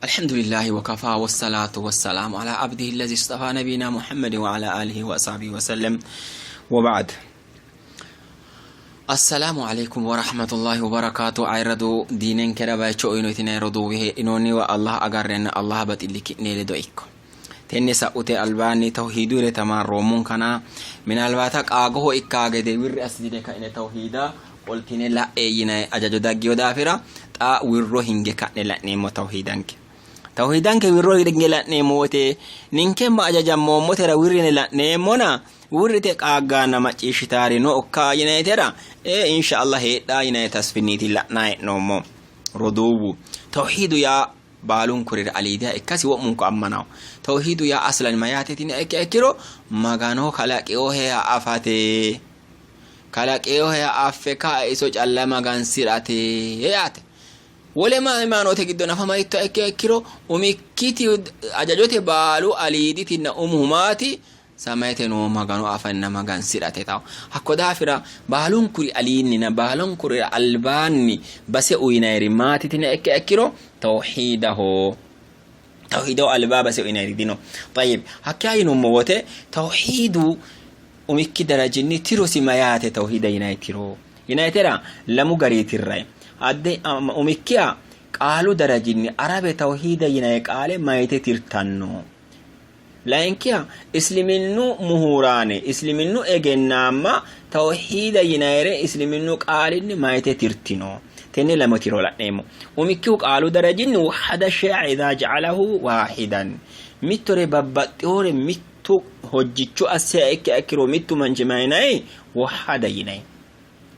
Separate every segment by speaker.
Speaker 1: Alhamdulillahi wa kafa wassalatu wassalamu ala abdihi allazi istafa nabiyina Muhammadin wa ala alihi wa ashabihi wa sallam wa ba'd. Assalaamu alaikum wa rahmatullahi wa barakaatu. Ayirradu diinenkera bayicho uyinotinay roduuwi heedhinoonniwa Allah agarrenna Allah baxilli ki'ne ledo ikko. Tenne sa'ute albaanni tawhiidure tamaarroommonkana minalbaata qaagoho ikkaa gede wirri assitine ka'ine tawhiida qoltine la'e yinay ajajo daggiyo daafira xa wirro hinge ka'ne la'neemmo tawhiidanke. Tawhiidanke wirro hinge la'neemmo wote ninke ma ajajammoommotera wirrine la'neemmona wirrite qaaggaanna macciishshitaari nookka yinaytera ee insha Allah heedhaa yinay tasfinniiti la'naa hee'noommo. Roduuwu tawhiidu yaa baalunkurira aliidiha ikkasi wo'munku ammanawo. Tawhiidu yaa aslan mayyaate tini ikkiha ikkiro Magano kalaqinoheha afate. Kalaqinoheha affe kae iso calla magansi'rate yaate. Wole haymaanoote giddo nafa mayittoha ikkiha ikkiro umikkiti ajajote baalu aliiditinna umu maati? Samayete noo Magano afanna magansi'rate tawo. Hakko daafira baalunkuri aliinnina baalunkurira albaanni base uyinayiri maati tiniha ikkiha ikkiro tawhiidaho. Tawhiidaho albaa base uyinayiri dino. Tayyib hakkiha yinummo wote tawhiidu umikki darajinni tirosi mayaate tawhiida yinayi tiro yinayitera lamu gari tirrayi. Adde umikkiha qaalu darajinni Arabe tawhiida yinayi qaale mayite tirtanno? Layinkiha, Isliminnu muhuuraane, Isliminnu egennaamma tawhiida yinayire Isliminnu qaalinni mayite tirtino? Tenne lame tiro la'neemmo. Umikkihu qaalu darajinni wahhada shay'a idhaa ja'alahu waahidan. Mittore babbaxxinore mittu hojjicho assiha ikkiha ikkiro mittu manchi mayinayi? Wahhada yinayi.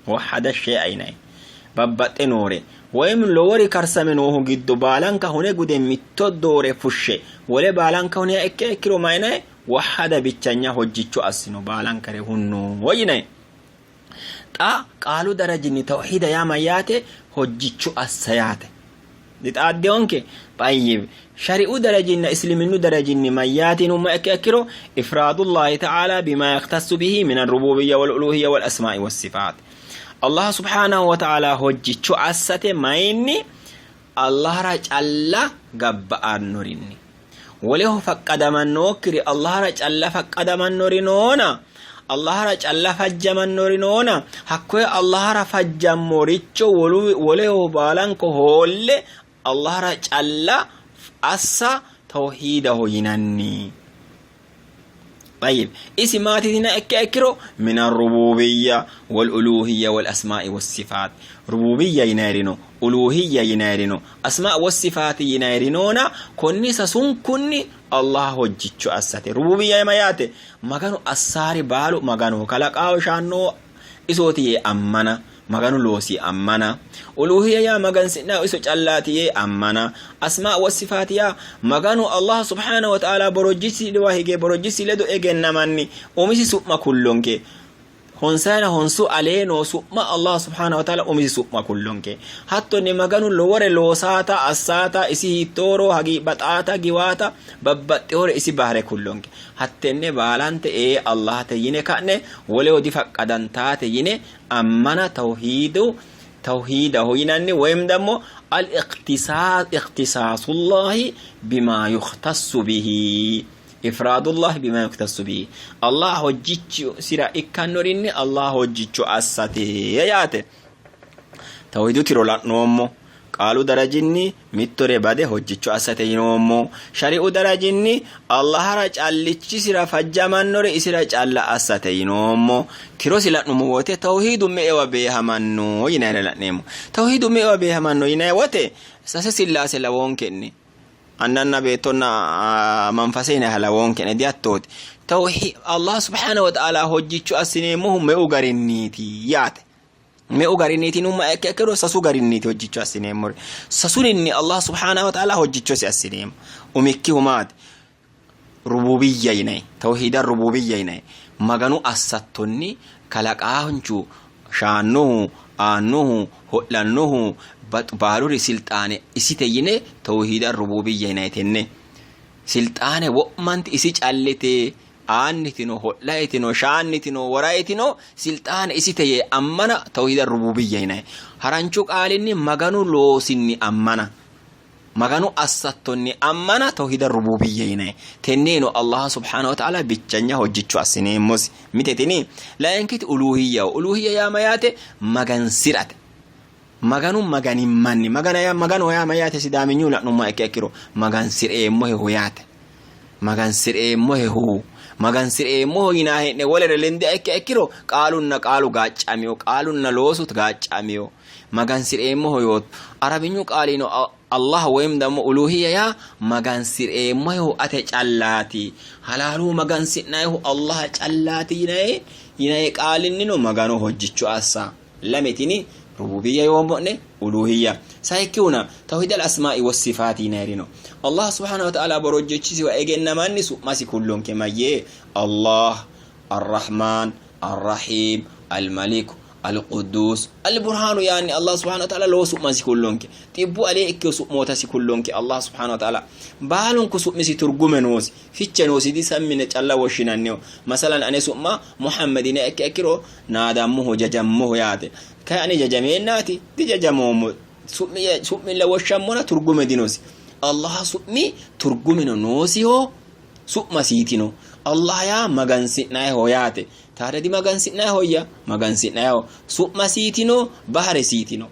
Speaker 1: Wahhada shay'a yinayi. Babbaxxe noore woyim lowori karsame noohu giddo baalanka hune gude mitto doore fushshe wole baalanka huniha ikkiha ikkiro mayinayi? Wahhada bichanya hojjicho assino baalankare hunno yinayi. Xa qaalu darajinni tawhiida yaa mayyaate? Hojjicho assa yaate. Dixaaddeyonke? Xayyib. Shari'u darajinna isliminnu darajinni mayyaate yinumma ikkiha ikkiro ifraadullahi ta'ala bima yaktassu bihi min arrububiyya wal uluhiyya wal asmaa'i was sifaat. Allah subhaanahu wa ta'ala hojjicho assate mayinni? Allahra calla gabba'annorinni. Woleho faqqadamannookkiri Allahra calla faqqadamannori noona, Allahra calla fajjamannori noona, hakkoye Allahra fajjammoricho wolu woleho baalanko hoolle Allahra calla assa tawhiidaho yinanni. Tayyib. Isi maati yinaa ikkiha ikkiro min arrububiyya wal uluhiyya wal asmaa'i was sifaat. Rububiyya yinayiri no, uluhiyya yinayiri no, asmaa was sifaati yinayiri noona konni sasunkunni Allah hojjicho assate. Rububiyya mayaate? Maganu assaari baalu Maganoho kalaqaaho shaannoho isooti yee ammana. Maganu loosi ammana. Uluhiyya yaa magansi'nannihu iso callaati yee ammana. Asmaa wa sifaati yaa Maganu Allah subhanahu wa ta'ala borojjisiwa hige borojjisi ledo egennamanni umisi su'ma kullonke. Honsayina honsu alee noo su'ma Allah subhanahu wa ta'ala umisi su'ma kullonke. Hattonni Maganu lowore loosaata, assaata, isi hiittooro, baxaata, giwaata, babbaxxewore isi bahre kullonke. Hattenne baalante ee Allahate yine ka'ne woleho difaqqadantaate yine ammana tawhiidu tawhiidaho yinanni woyim dammo al ikhtisaasullahi bima yukhtassu bihi ifraadullahi bima yukhtassu bihi Allah hojjichi sira ikkannorinni Allah hojjicho assate yaate. Tawhiidu tiro la'noommo. Qaalu darajinni mittore bade hojjicho assate yinoommo. Shari'u darajinni Allahara callichisira fajjamannore isira calla assate yinoommo. Tirosi la'nummo wote tawhiidu me''ewa beehamanno yinayire la'neemmo. Tawhiidu me''ewa beehamanno yinay wote sase sillaase lawoonke'ne. Annanna beettonna manfase yinayha lawoonke'ne dihattooti. Tawhii Allah subhaanahu wa ta'ala hojjicho assineemmohu meu garinniiti yaate. Meu garinniiti yinumma ikke ikkiro sasu garinniiti hojjicho assineemmori. Sasurinni Allah subhaanahu wa ta'ala hojjichosi assineemmo. Umikkihu maati? Rububiyya yinay. Tawhiida rububiyya yinay. Maganu assattonni kalaqaanchu shaannohu, aannohu, ho'lannohu, baaluri silxaane isite yine tawhiida rububiyya yinay tenne. Silxaane wo'manti isi callite Aannitino, ho'layitino, shaannitino, worayitino silxaane isite yee ammana tawhiid ar-rububiyya yinanni. Haranchu qaalinni Maganu loosinni ammana. Maganu assattonni ammana tawhiida rububiyya yinanni. Tenneno Allah subhanahu wa ta'ala bichanya hojjicho assineemmosi. Mite tini layinkiti uluhiyyaho. Uluhiyya yaa mayaate? Magansi'rate. Maganu maganimmanni magana yaa maganoho yaa mayaate sidaaminyu la'nummoha ikkiha ikkiro magansi'reemmohehu yaate. Magansi'reemmohehu magansi'reemmoho yinaa hee'ne wolere lendiha ikkiha ikkiro qaalunna qaalu gaaccamiyo qaalunna loosu gaaccamiyo magansi'reemmoho yootto. Arabinyu qaalino Allah woyim dammo uluhiyya yaa magansi'reemmohehu ate callaati. Halaalu magansi'nayihu Allah callaati yinayi yinayi qaalinnino Magano hojjicho assa. Lame tini rububiyya yoommo'ne uluhiyya. Sayikkihuna tawhid al-asmaa'i was-sifaati yinayiri no. Allah subhanahu wa ta'ala borojjichisiwa egennamanni su'masi kullonke mayyee Allah, Ar-Rahmaan, Ar-Rahiim, Al-Malik, Al-Quddus, Al-Burhaanu yaanni Allah subhanahu wa ta'ala lowo su'masi kullonke. Xibbu alee ikkino su'mootasi kullonke Allah subhanahu wa ta'ala. Baalunku su'misi turgume noosi, fiche noosi disammine calla woshshinanniho. Masalan ane su'ma Muhammad yine ikke ikkiro naadammoho, jajammoho yaate. Kay ani jajameennaati dijajamoommo. Su'milla woshshammona turgume dinosi. Allah su'mi turgumeno noosiho su'masiitino. Allah yaa magansi'nayiho yaate. Taada dimagansi'nayihoyya? Magansi'nayiho. Su'masiitino, baharesiitino.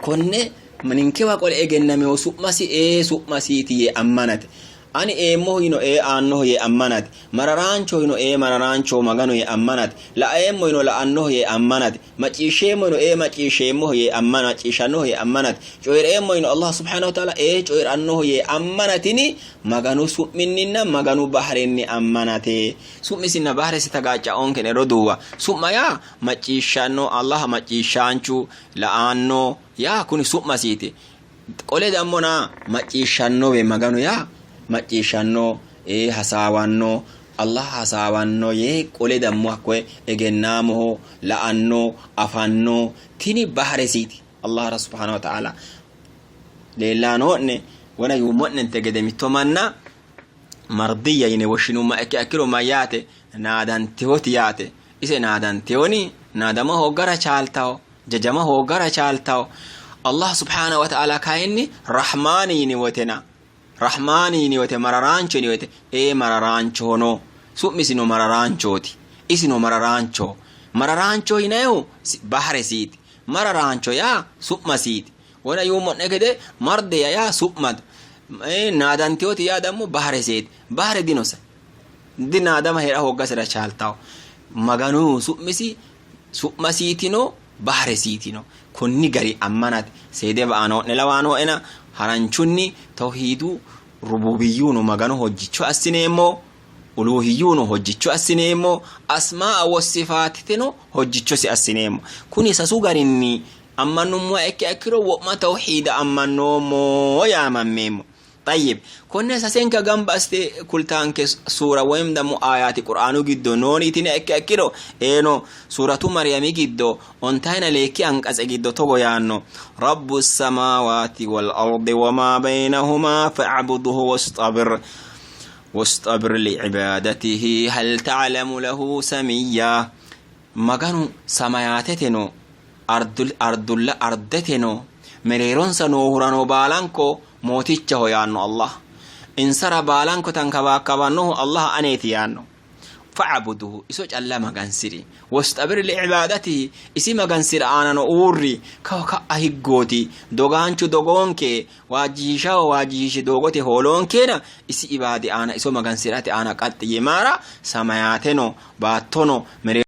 Speaker 1: Konne ninkewa qole egennameho su'masi ee su'masiiti yee ammanate. Ani eemmoho yino ee aannoho yee ammanate. Mararaanchoho yino ee mararaanchoho Magano yee ammanate. Laeemmo yino la'annoho yee ammanate. Macciishsheemmo yino ee macciishsheemmoho yee ammana macciishshannoho yee ammanate. Coyi'reemmo yino Allah subhanahu wa ta'ala ee coyi'rannoho yee ammanatini Maganu su'minninna Maganu baharenni ammanate. Su'misinna baharesi tagaaccaonkene roduuwa. Su'ma yaa macciishshanno Allah macciishshaanchu la'anno yaa kuni su'masiiti. Qole dammona macciishshannowe Maganu yaa macciishshanno ee hasaawanno Allah hasaawanno yee qole dammo hakkoye egennaamoho la'anno afanno tini baharesiiti Allahra subhanahu wa ta'ala leellano'ne wona yuummo'nente gede mitto manna mardiyya yine woshshinumma ikke akkiro mayyaate naadantehoti yaate ise naadantehoni naadama hooggara chaaltaho jajama hooggara chaaltaho Allah subhanahu wa ta'ala kayinni rahmaani yini wotena rahmaani yini wote mararaancho yini wote ee mararaanchohono su'misino mararaanchooti isino mararaancho mararaancho yinayihu baharesiiti mararaancho yaa su'masiiti wona yuummo'ne gede mardiya yaa su'mate naadantehoti yaa dammo bahareseeti bahare dinose dinaadama hee'ra hooggasera chaaltaho maganu su'misi su'masiitino baharesiitino konni gari ammanate seede ba'ano'ne lawaano'ena haranchunni tawhiidu rububiyyuno maganu hojjicho assineemmo uluhiyyuno hojjicho assineemmo asmaa wossifaatiteno hojjichosi assineemmo kuni sasu garinni ammannummoha ikkiha ikkiro wo'ma tawhiida ammannoommo yaamammeemmo Xayyib konne sasenka gamba assite kultaanke suura woyim dammo aayaati qur'aanu giddo nooni yitine ikkiha ikkiro eeno suuratu Maryami giddo ontayina leekki anqatse giddo togo yaanno rabbu samaawaati wal ardi wamaa baynahuma fa'budhu wastabir wastabir li'ibaadatihi hal ta'lamu lahu samiyya Maganu samayaateteno ardulla ardeteno mereeronsa noohurano baalanko mootichaho yaanno Allah. Insara baalanko tankabaakkabannohu Allah aneeti yaanno. Fa'buduhu iso calla magansi'ri. Wastabir li'ibaadatihi isi magansi'ra aanano uurri. Kawa ka'a higgooti. Dogaanchu dogoonke, waajjishiishaho waajjishiishi doogote hooloonkeena isi ibaadi aana iso magansi'rate aana qaxxi yee maara samayaateno baattono mereero.